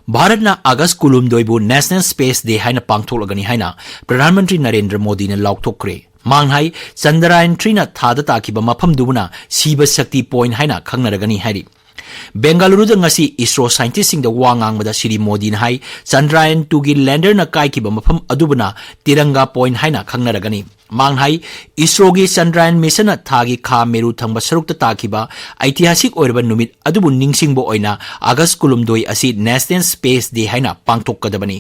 ꯚꯥꯔꯠꯅ ꯑꯥꯒꯁ ꯀꯨꯟꯍꯨꯝꯗꯣꯏꯕꯨ National Space Day ꯍꯥꯏꯅ ꯄꯥꯡꯊꯣꯛꯂꯒꯅꯤ ꯍꯥꯏꯅ ꯄ꯭ꯔꯙꯥꯟ ꯃꯟꯇ꯭ꯔꯤ ꯅꯔꯦꯟꯗ꯭ꯔ ꯃꯣꯗꯤꯅ ꯂꯥꯎꯊꯣꯛꯈ꯭ꯔꯦ꯫ ꯃꯍꯥꯛꯅ ꯍꯥꯏ, ꯆꯟꯗ꯭ꯔꯥꯌꯟ three ꯅ ꯊꯥꯗ ꯇꯥꯈꯤꯕ ꯃꯐꯝꯗꯨꯕꯨꯅ ꯁꯤꯕ ꯁꯛꯇꯤ point ꯍꯥꯏꯅ ꯈꯪꯅꯔꯒꯅꯤ ꯍꯥꯏꯔꯤ꯫ ꯕꯦꯡꯒꯂꯨꯔꯨꯗ ꯉꯁꯤ ꯏꯁꯔꯣ ꯁꯥꯏꯟꯇꯤꯁꯁꯤꯡꯗ ꯋꯥ ꯉꯥꯡꯕꯗ ꯁ꯭ꯔꯤ ꯃꯣꯗꯤꯅ ꯍꯥꯏ, ꯆꯟꯗ꯭ꯔꯥꯌꯟ two ꯒꯤ lander ꯅ ꯀꯥꯏꯈꯤꯕ ꯃꯐꯝ ꯑꯗꯨꯕꯨꯅ ꯇꯤꯔꯪꯒꯥ point ꯍꯥꯏꯅ ꯈꯪꯅꯔꯒꯅꯤ꯫ ꯃꯍꯥꯛꯅ ꯍꯥꯏ, ꯏꯁꯔꯣꯒꯤ ꯆꯟꯗ꯭ꯔꯌꯥꯟ ꯃꯤꯁꯟꯅ ꯊꯥꯒꯤ ꯈꯥ ꯃꯦꯔꯨ ꯊꯪꯕ ꯁꯔꯨꯛꯇ ꯇꯥꯈꯤꯕ ꯑꯩꯇꯤꯍꯥꯁꯤꯛ ꯑꯣꯏꯔꯕ ꯅꯨꯃꯤꯠ ꯑꯗꯨꯕꯨ ꯅꯤꯡꯁꯤꯡꯕ ꯑꯣꯏꯅ ꯑꯥꯒꯁ ꯀꯨꯟꯍꯨꯝꯗꯣꯏ ꯑꯁꯤ National Space Day ꯍꯥꯏꯅ ꯄꯥꯡꯊꯣꯛꯀꯗꯕꯅꯤ꯫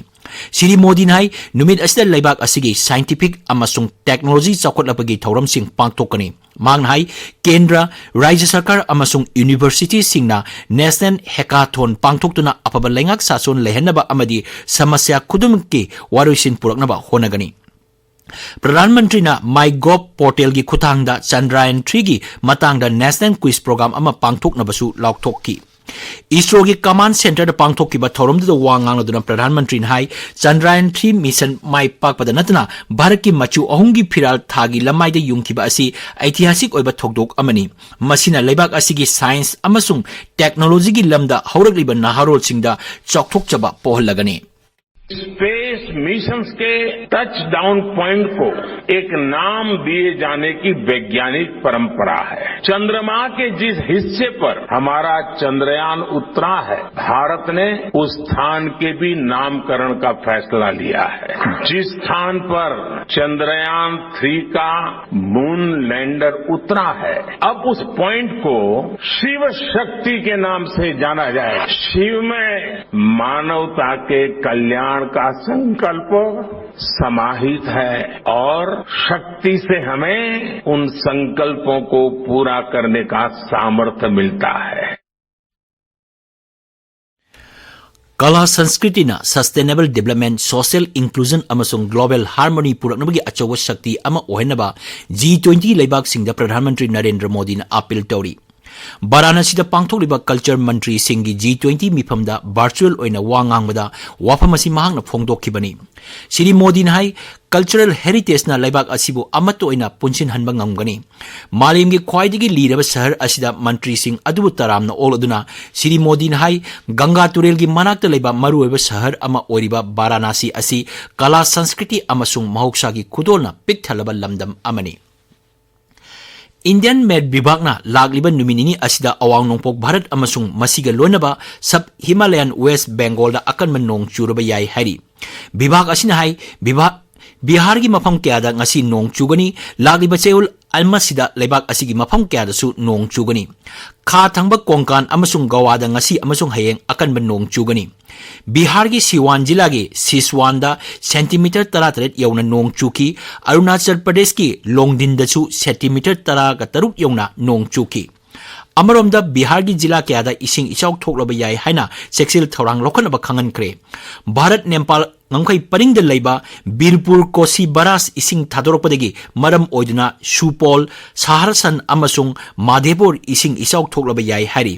ꯁ꯭ꯔꯤ ꯃꯣꯗꯤꯅ ꯍꯥꯏ, ꯅꯨꯃꯤꯠ ꯑꯁꯤꯗ ꯂꯩꯕꯥꯛ ꯑꯁꯤꯒꯤ scientific ꯑꯃꯁꯨꯡ technology ꯆꯥꯎꯈꯠꯂꯛꯄꯒꯤ ꯊꯧꯔꯝꯁꯤꯡ ꯄꯥꯡꯊꯣꯛꯀꯅꯤ꯫ ꯃꯍꯥꯛꯅ ꯍꯥꯏ, ꯀꯦꯟꯗ꯭ꯔ, ꯔꯥꯖ꯭ꯌ ꯁꯔꯀꯥꯔ ꯑꯃꯁꯨꯡ universityꯁꯤꯡꯅ National Hackathon ꯄꯥꯡꯊꯣꯛꯇꯨꯅ ꯑꯐꯕ ꯂꯩꯉꯥꯛ ꯁꯥꯁꯣꯟ ꯂꯩꯍꯟꯅꯕ ꯑꯃꯗꯤ ꯁꯃꯁ꯭ꯌꯥ ꯈꯨꯗꯤꯡꯃꯛꯀꯤ ꯋꯥꯔꯣꯏꯁꯤꯟ ꯄꯨꯔꯛꯅꯕ ꯍꯣꯠꯅꯒꯅꯤ꯫ ꯄ꯭ꯔꯙꯥꯟ ꯃꯟꯇ꯭ꯔꯤꯅ MyGov portalꯒꯤ ꯈꯨꯠꯊꯥꯡꯗ ꯆꯟꯗ꯭ꯔꯌꯥꯟ threeꯒꯤ ꯃꯇꯥꯡꯗ National Quiz Program ꯑꯃ ꯄꯥꯡꯊꯣꯛꯅꯕꯁꯨ ꯂꯥꯎꯊꯣꯛꯈꯤ꯫ ꯏꯁꯔꯣꯒꯤ command centreꯗ ꯄꯥꯡꯊꯣꯛꯈꯤꯕ ꯊꯧꯔꯝꯗꯨꯗ ꯋꯥ ꯉꯥꯡꯂꯗꯨꯅ ꯄ꯭ꯔꯙꯥꯟ ꯃꯟꯇ꯭ꯔꯤꯅ ꯍꯥꯏ, ꯆꯟꯗ꯭ꯔꯌꯥꯟ three mission ꯃꯥꯏ ꯄꯥꯛꯄꯗ ꯅꯠꯇꯅ ꯚꯥꯔꯠꯀꯤ ꯃꯆꯨ ꯑꯍꯨꯝꯒꯤ ꯐꯤꯔꯥꯜ ꯊꯥꯒꯤ ꯂꯃꯥꯏꯗ ꯌꯨꯡꯈꯤꯕ ꯑꯁꯤ ꯑꯩꯇꯤꯍꯥꯁꯤꯛ ꯑꯣꯏꯕ ꯊꯧꯗꯣꯛ ꯑꯃꯅꯤ꯫ ꯃꯁꯤꯅ ꯂꯩꯕꯥꯛ ꯑꯁꯤꯒꯤ science ꯑꯃꯁꯨꯡ technologyꯒꯤ ꯂꯝꯗ ꯍꯧꯔꯛꯂꯤꯕ ꯅꯍꯥꯔꯣꯜꯁꯤꯡꯗ ꯆꯥꯎꯊꯣꯛꯆꯕ ꯄꯣꯛꯍꯜꯂꯒꯅꯤ꯫ स्पेस मिशंस के टचडाउन पॉइंट को एक नाम दिए जाने की वैज्ञानिक परंपरा है। चंद्रमा के जिस हिस्से पर हमारा चंद्रयान उतरा है, भारत ने उस स्थान के भी नामकरण का फैसला लिया है। जिस स्थान पर चंद्रयान थ्री का मून लैंडर उतरा है, अब उस पॉइंट को शिव शक्ति के नाम से जाना जाए। शिव में मानवता के कल्याण का संकल्प समाहित है और शक्ति से हमें उन संकल्पों को पूरा करने का सामर्थ्य मिलता है। ꯀꯂꯥ ꯁꯪꯁꯀ꯭ꯔꯤꯇꯤꯅ sustainable development, social inclusion ꯑꯃꯁꯨꯡ global harmony ꯄꯨꯔꯛꯅꯕꯒꯤ ꯑꯆꯧꯕ ꯁꯛꯇꯤ ꯑꯃ ꯑꯣꯏꯍꯟꯅꯕ G twenty ꯂꯩꯕꯥꯛꯁꯤꯡꯗ ꯄ꯭ꯔꯙꯥꯟ ꯃꯟꯇ꯭ꯔꯤ ꯅꯔꯦꯟꯗ꯭ꯔ ꯃꯣꯗꯤꯅ ꯑꯥꯄꯤꯜ ꯇꯧꯔꯤ꯫ ꯕꯥꯔꯥꯅꯥꯁꯤꯗ ꯄꯥꯡꯊꯣꯛꯂꯤꯕ culture ꯃꯟꯇ꯭ꯔꯤꯁꯤꯡꯒꯤ G twenty ꯃꯤꯐꯝꯗ virtual ꯑꯣꯏꯅ ꯋꯥ ꯉꯥꯡꯕꯗ ꯋꯥꯐꯝ ꯑꯁꯤ ꯃꯍꯥꯛꯅ ꯐꯣꯡꯗꯣꯛꯈꯤꯕꯅꯤ꯫ ꯁ꯭ꯔꯤ ꯃꯣꯗꯤꯅ ꯍꯥꯏ, cultural heritageꯅ ꯂꯩꯕꯥꯛ ꯑꯁꯤꯕꯨ ꯑꯃꯠꯇ ꯑꯣꯏꯅ ꯄꯨꯟꯁꯤꯟꯍꯟꯕ ꯉꯝꯒꯅꯤ꯫ ꯃꯥꯂꯦꯝꯒꯤ ꯈ꯭ꯋꯥꯏꯗꯒꯤ ꯂꯤꯔꯕ ꯁꯍꯔ ꯑꯁꯤꯗ ꯃꯟꯇ꯭ꯔꯤꯁꯤꯡ ꯑꯗꯨꯕꯨ ꯇꯔꯥꯝꯅ ꯑꯣꯛꯂꯗꯨꯅ ꯁ꯭ꯔꯤ ꯃꯣꯗꯤꯅ ꯍꯥꯏ, ꯒꯪꯒꯥ ꯇꯨꯔꯦꯜꯒꯤ ꯃꯅꯥꯛꯇ ꯂꯩꯕ ꯃꯔꯨꯑꯣꯏꯕ ꯁꯍꯔ ꯑꯃ ꯑꯣꯏꯔꯤꯕ ꯕꯥꯔꯥꯅꯥꯁꯤ ꯑꯁꯤ ꯀꯂꯥ, ꯁꯪꯁꯀ꯭ꯔꯤꯇꯤ ꯑꯃꯁꯨꯡ ꯃꯍꯧꯁꯥꯒꯤ ꯈꯨꯗꯣꯜꯅ ꯄꯤꯛ ꯊꯜꯂꯕ ꯂꯝꯗꯝ ꯑꯃꯅꯤ꯫ Indian Met ꯕꯤꯚꯥꯒꯅ ꯂꯥꯛꯂꯤꯕ ꯅꯨꯃꯤꯠ ꯅꯤꯅꯤ ꯑꯁꯤꯗ ꯑꯋꯥꯡ ꯅꯣꯡꯄꯣꯛ ꯚꯥꯔꯠ ꯑꯃꯁꯨꯡ ꯃꯁꯤꯒ ꯂꯣꯏꯅꯕ Sub Himalayan West Bengalꯗ ꯑꯀꯟꯕ ꯅꯣꯡ ꯆꯨꯔꯕ ꯌꯥꯏ ꯍꯥꯏꯔꯤ꯫ ꯕꯤꯚꯥꯒ ꯑꯁꯤꯅ ꯍꯥꯏ, ꯕꯤꯚꯥ-, ꯕꯤꯍꯥꯔꯒꯤ ꯃꯐꯝ ꯀꯌꯥꯗ ꯉꯁꯤ ꯅꯣꯡ ꯆꯨꯒꯅꯤ꯫ ꯂꯥꯛꯂꯤꯕ ꯆꯌꯣꯜ ꯑꯃꯁꯤꯗ ꯂꯩꯕꯥꯛ ꯑꯁꯤꯒꯤ ꯃꯐꯝ ꯀꯌꯥꯗꯁꯨ ꯅꯣꯡ ꯆꯨꯒꯅꯤ꯫ ꯈꯥ ꯊꯪꯕ ꯀꯣꯡꯀꯥꯟ ꯑꯃꯁꯨꯡ ꯒꯋꯥꯗ ꯉꯁꯤ ꯑꯃꯁꯨꯡ ꯍꯌꯦꯡ ꯑꯀꯟꯕ ꯅꯣꯡ ꯆꯨꯒꯅꯤ꯫ ꯕꯤꯍꯥꯔꯒꯤ ꯁꯤꯋꯥꯟ ꯖꯤꯂꯥꯒꯤ ꯁꯤꯁꯋꯥꯟꯗ ꯁꯦꯟꯇꯤꯃꯤꯇꯔ ꯇꯔꯥꯇꯔꯦꯠ ꯌꯧꯅ ꯅꯣꯡ ꯆꯨꯈꯤ꯫ ꯑꯔꯨꯅꯥꯆꯜ ꯄ꯭ꯔꯗꯦꯁꯀꯤ ꯂꯣꯡꯗꯤꯟꯗꯁꯨ ꯁꯦꯟꯇꯤꯃꯤꯇꯔ ꯇꯔꯥꯒ ꯇꯔꯨꯛ ꯌꯧꯅ ꯅꯣꯡ ꯆꯨꯈꯤ꯫ ꯑꯃꯔꯣꯝꯗ, ꯕꯤꯍꯥꯔꯒꯤ ꯖꯤꯂꯥ ꯀꯌꯥꯗ ꯏꯁꯤꯡ ꯏꯆꯥꯎ ꯊꯣꯛꯂꯕ ꯌꯥꯏ ꯍꯥꯏꯅ ꯆꯦꯛꯁꯤꯜ ꯊꯧꯔꯥꯡ ꯂꯧꯈꯠꯅꯕ ꯈꯪꯍꯟꯈ꯭ꯔꯦ꯫ ꯚꯥꯔꯠ ꯅꯦꯄꯥꯜ ꯉꯝꯈꯩ ꯄꯔꯤꯡꯗ ꯂꯩꯕ ꯕꯤꯔꯄꯨꯔ ꯀꯣꯁꯤ ꯕꯔꯥꯖ ꯏꯁꯤꯡ ꯊꯥꯗꯣꯔꯛꯄꯗꯒꯤ ꯃꯔꯝ ꯑꯣꯏꯗꯨꯅ ꯁꯨꯄꯣꯜ, ꯁꯍꯔꯁꯟ ꯑꯃꯁꯨꯡ ꯃꯥꯙꯦꯄꯨꯔ ꯏꯁꯤꯡ ꯏꯆꯥꯎ ꯊꯣꯛꯂꯕ ꯌꯥꯏ ꯍꯥꯏꯔꯤ꯫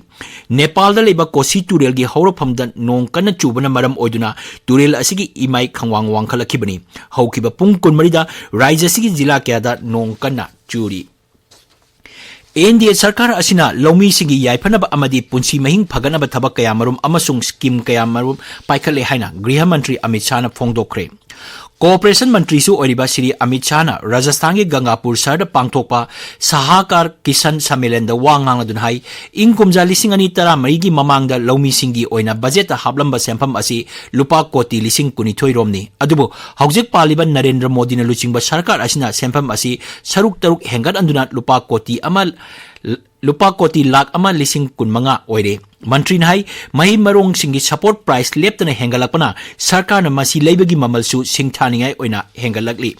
ꯅꯦꯄꯥꯜꯗ ꯂꯩꯕ ꯀꯣꯁꯤ ꯇꯨꯔꯦꯜꯒꯤ ꯍꯧꯔꯛꯐꯝꯗ ꯅꯣꯡ ꯀꯟꯅ ꯆꯨꯕꯅ ꯃꯔꯝ ꯑꯣꯏꯗꯨꯅ ꯇꯨꯔꯦꯜ ꯑꯁꯤꯒꯤ ꯏꯃꯥꯏ ꯈꯪꯋꯥꯡ ꯋꯥꯡꯈꯠꯂꯛꯈꯤꯕꯅꯤ꯫ ꯍꯧꯈꯤꯕ ꯄꯨꯡ ꯀꯨꯟꯃꯔꯤꯗ ꯔꯥꯖ꯭ꯌ ꯑꯁꯤꯒꯤ ꯖꯤꯂꯥ ꯀꯌꯥꯗ ꯅꯣꯡ ꯀꯟꯅ ꯆꯨꯔꯤ꯫ ꯑꯦꯟ ꯗꯤ ꯑꯦ ꯁꯔꯀꯥꯔ ꯑꯁꯤꯅ ꯂꯧꯃꯤꯁꯤꯡꯒꯤ ꯌꯥꯏꯐꯅꯕ ꯑꯃꯗꯤ ꯄꯨꯟꯁꯤ ꯃꯍꯤꯡ ꯐꯒꯠꯅꯕ ꯊꯕꯛ ꯀꯌꯥꯃꯔꯨꯝ ꯑꯃꯁꯨꯡ ꯁ꯭ꯀꯤꯝ ꯀꯌꯥꯃꯔꯨꯝ ꯄꯥꯏꯈꯠꯂꯦ ꯍꯥꯏꯅ ꯒ꯭ꯔꯤꯍ ꯃꯟꯇ꯭ꯔꯤ ꯑꯃꯤꯠ ꯁꯥꯍꯅ ꯐꯣꯡꯗꯣꯛꯈ꯭ꯔꯦ꯫ ꯀꯣꯑꯣꯄꯔꯦꯁꯟ ꯃꯟꯇ꯭ꯔꯤꯁꯨ ꯑꯣꯏꯔꯤꯕ ꯁ꯭ꯔꯤ ꯑꯃꯤꯠ ꯁꯥꯍꯅ ꯔꯥꯖꯁꯊꯥꯟꯒꯤ ꯒꯪꯒꯥꯄꯨꯔ ꯁꯍꯔꯗ ꯄꯥꯡꯊꯣꯛꯄ ꯁꯍꯥꯀꯥꯔ ꯀꯤꯁꯟ ꯁꯝꯃꯦꯂꯟꯗ ꯋꯥ ꯉꯥꯡꯂꯗꯨꯅ ꯍꯥꯏ, ꯏꯪ ꯀꯨꯝꯖꯥ ꯂꯤꯁꯤꯡ ꯑꯅꯤ ꯇꯔꯥꯃꯔꯤꯒꯤ ꯃꯃꯥꯡꯗ ꯂꯧꯃꯤꯁꯤꯡꯒꯤ ꯑꯣꯏꯅ ꯕꯖꯦꯠꯇ ꯍꯥꯞꯂꯝꯕ ꯁꯦꯟꯐꯝ ꯑꯁꯤ ꯂꯨꯄꯥ ꯀꯣꯇꯤ ꯂꯤꯁꯤꯡ ꯀꯨꯟꯅꯤꯊꯣꯏ ꯔꯣꯝꯅꯤ꯫ ꯑꯗꯨꯕꯨ ꯍꯧꯖꯤꯛ ꯄꯥꯜꯂꯤꯕ ꯅꯔꯦꯟꯗ꯭ꯔ ꯃꯣꯗꯤꯅ ꯂꯨꯆꯤꯡꯕ ꯁꯔꯀꯥꯔ ꯑꯁꯤꯅ ꯁꯦꯟꯐꯝ ꯑꯁꯤ ꯁꯔꯨꯛ ꯇꯔꯨꯛ ꯍꯦꯟꯒꯠꯍꯟꯗꯨꯅ ꯂꯨꯄꯥ ꯀꯣꯇꯤ ꯑꯃ, ꯂꯨꯄꯥ ꯀꯣꯇꯤ ꯂꯥꯈ ꯑꯃ ꯂꯤꯁꯤꯡ ꯀꯨꯟꯃꯉꯥ ꯑꯣꯏꯔꯦ꯫ ꯃꯟꯇ꯭ꯔꯤꯅ ꯍꯥꯏ, ꯃꯍꯩ ꯃꯔꯣꯡꯁꯤꯡꯒꯤ ꯁꯄꯣꯔꯠ ꯄ꯭ꯔꯥꯏꯁ ꯂꯦꯞꯇꯅ ꯍꯦꯟꯒꯠꯂꯛꯄꯅ ꯁꯔꯀꯥꯔꯅ ꯃꯁꯤ ꯂꯩꯕꯒꯤ ꯃꯃꯜꯁꯨ ꯁꯤꯡꯊꯥꯅꯤꯡꯉꯥꯏ ꯑꯣꯏꯅ ꯍꯦꯟꯒꯠꯂꯛꯂꯤ꯫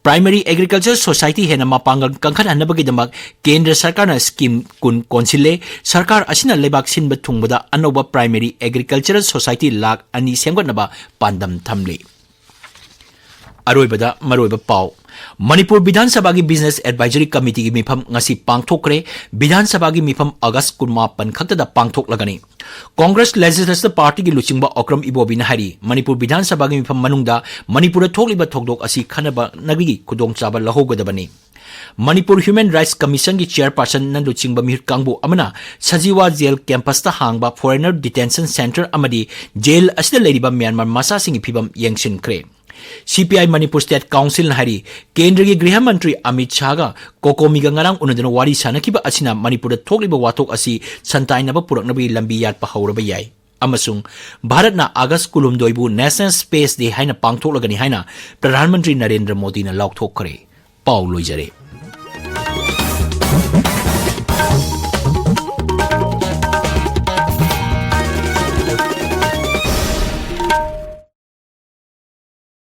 ꯄ꯭ꯔꯥꯏꯃꯔꯤ ꯑꯦꯒ꯭ꯔꯤꯀꯜꯆꯔ ꯁꯣꯁꯥꯏꯇꯤ ꯍꯦꯟꯅ ꯃꯄꯥꯡꯒꯜ ꯀꯟꯈꯠꯍꯟꯅꯕꯒꯤꯗꯃꯛ ꯀꯦꯟꯗ꯭ꯔ ꯁꯔꯀꯥꯔꯅ ꯁ꯭ꯀꯤꯝ ꯀꯨꯟ ꯀꯣꯟꯁꯤꯜꯂꯦ꯫ ꯁꯔꯀꯥꯔ ꯑꯁꯤꯅ ꯂꯩꯕꯥꯛ ꯁꯤꯟꯕ ꯊꯨꯡꯕꯗ ꯑꯅꯧꯕ ꯄ꯭ꯔꯥꯏꯃꯔꯤ ꯑꯦꯒ꯭ꯔꯤꯀꯜꯆꯔꯦꯜ ꯁꯣꯁꯥꯏꯇꯤ ꯂꯥꯈ ꯑꯅꯤ ꯁꯦꯝꯒꯠꯅꯕ ꯄꯥꯟꯗꯝ ꯊꯝꯂꯤ꯫ ꯑꯔꯣꯏꯕꯗ ꯃꯔꯨꯑꯣꯏꯕ ꯄꯥꯎ꯫ ꯃꯅꯤꯄꯨꯔ ꯕꯤꯙꯥꯟ ꯁꯚꯥꯒꯤ ꯕꯤꯖꯤꯅꯦꯁ ꯑꯦꯗꯚꯥꯏꯖꯔꯤ ꯀꯃꯤꯇꯤꯒꯤ ꯃꯤꯐꯝ ꯉꯁꯤ ꯄꯥꯡꯊꯣꯛꯈ꯭ꯔꯦ꯫ ꯕꯤꯙꯥꯟ ꯁꯚꯥꯒꯤ ꯃꯤꯐꯝ ꯑꯥꯒꯁ ꯀꯨꯟꯃꯥꯄꯟ ꯈꯛꯇꯗ ꯄꯥꯡꯊꯣꯛꯂꯒꯅꯤ꯫ ꯀꯣꯡꯒ꯭ꯔꯦꯁ ꯂꯦꯖꯤꯁꯂꯦꯇꯤꯚ ꯄꯥꯔꯇꯤꯒꯤ ꯂꯨꯆꯤꯡꯕ ꯑꯣꯀ꯭ꯔꯝ ꯏꯕꯣꯕꯤꯅ ꯍꯥꯏꯔꯤ, ꯃꯅꯤꯄꯨꯔ ꯕꯤꯙꯥꯟ ꯁꯚꯥꯒꯤ ꯃꯤꯐꯝ ꯃꯅꯨꯡꯗ ꯃꯅꯤꯄꯨꯔꯗ ꯊꯣꯛꯂꯤꯕ ꯊꯧꯗꯣꯛ ꯑꯁꯤ ꯈꯟꯅꯅꯕꯒꯤ ꯈꯨꯗꯣꯡꯆꯥꯕ ꯂꯧꯍꯧꯒꯗꯕꯅꯤ꯫ ꯃꯅꯤꯄꯨꯔ ꯍ꯭ꯌꯨꯃꯦꯟ ꯔꯥꯏꯠꯁ ꯀꯃꯤꯁꯟꯒꯤ ꯆꯦꯌꯔꯄꯥꯔꯁꯟꯅ ꯂꯨꯆꯤꯡꯕ ꯃꯤꯍꯨꯠ ꯀꯥꯡꯕꯨ ꯑꯃꯅ ꯁꯖꯤꯋꯥ ꯖꯦꯜ ꯀꯦꯝꯄꯁꯇ ꯍꯥꯡꯕ ꯐꯣꯔꯦꯅꯔ ꯗꯤꯇꯦꯟꯁꯟ ꯁꯦꯟꯇꯔ ꯑꯃꯗꯤ ꯖꯦꯜ ꯑꯁꯤꯗ ꯂꯩꯔꯤꯕ ꯃ꯭ꯌꯥꯟꯃꯥꯔ ꯃꯆꯥꯁꯤꯡꯒꯤ ꯐꯤꯕꯝ ꯌꯦꯡꯁꯤꯟꯈ꯭ꯔꯦ꯫ ꯁꯤ ꯄꯤ ꯑꯥꯏ ꯃꯅꯤꯄꯨꯔ ꯁ꯭ꯇꯦꯠ ꯀꯥꯎꯟꯁꯤꯜꯅ ꯍꯥꯏꯔꯤ, ꯀꯦꯟꯗ꯭ꯔꯒꯤ ꯒ꯭ꯔꯤꯍ ꯃꯟꯇ꯭ꯔꯤ ꯑꯃꯤꯠ ꯁꯥꯍꯒ ꯀꯣꯀꯣꯃꯤꯒ ꯉꯔꯥꯡ ꯎꯅꯗꯨꯅ ꯋꯥꯔꯤ ꯁꯥꯅꯈꯤꯕ ꯑꯁꯤꯅ ꯃꯅꯤꯄꯨꯔꯗ ꯊꯣꯛꯂꯤꯕ ꯋꯥꯊꯣꯛ ꯑꯁꯤ ꯁꯟꯇꯥꯏꯅꯕ ꯄꯨꯔꯛꯅꯕꯒꯤ ꯂꯝꯕꯤ ꯌꯥꯠꯄ ꯍꯧꯔꯕ ꯌꯥꯏ꯫ ꯑꯃꯁꯨꯡ ꯚꯥꯔꯠꯅ ꯑꯥꯒꯁ ꯀꯨꯟꯍꯨꯝꯗꯣꯏꯕꯨ National Space Day ꯍꯥꯏꯅ ꯄꯥꯡꯊꯣꯛꯂꯒꯅꯤ ꯍꯥꯏꯅ ꯄ꯭ꯔꯙꯥꯟ ꯃꯟꯇ꯭ꯔꯤ ꯅꯔꯦꯟꯗ꯭ꯔ ꯃꯣꯗꯤꯅ ꯂꯥꯎꯊꯣꯛꯈ꯭ꯔꯦ꯫ ꯄꯥꯎ ꯂꯣꯏꯖꯔꯦ꯫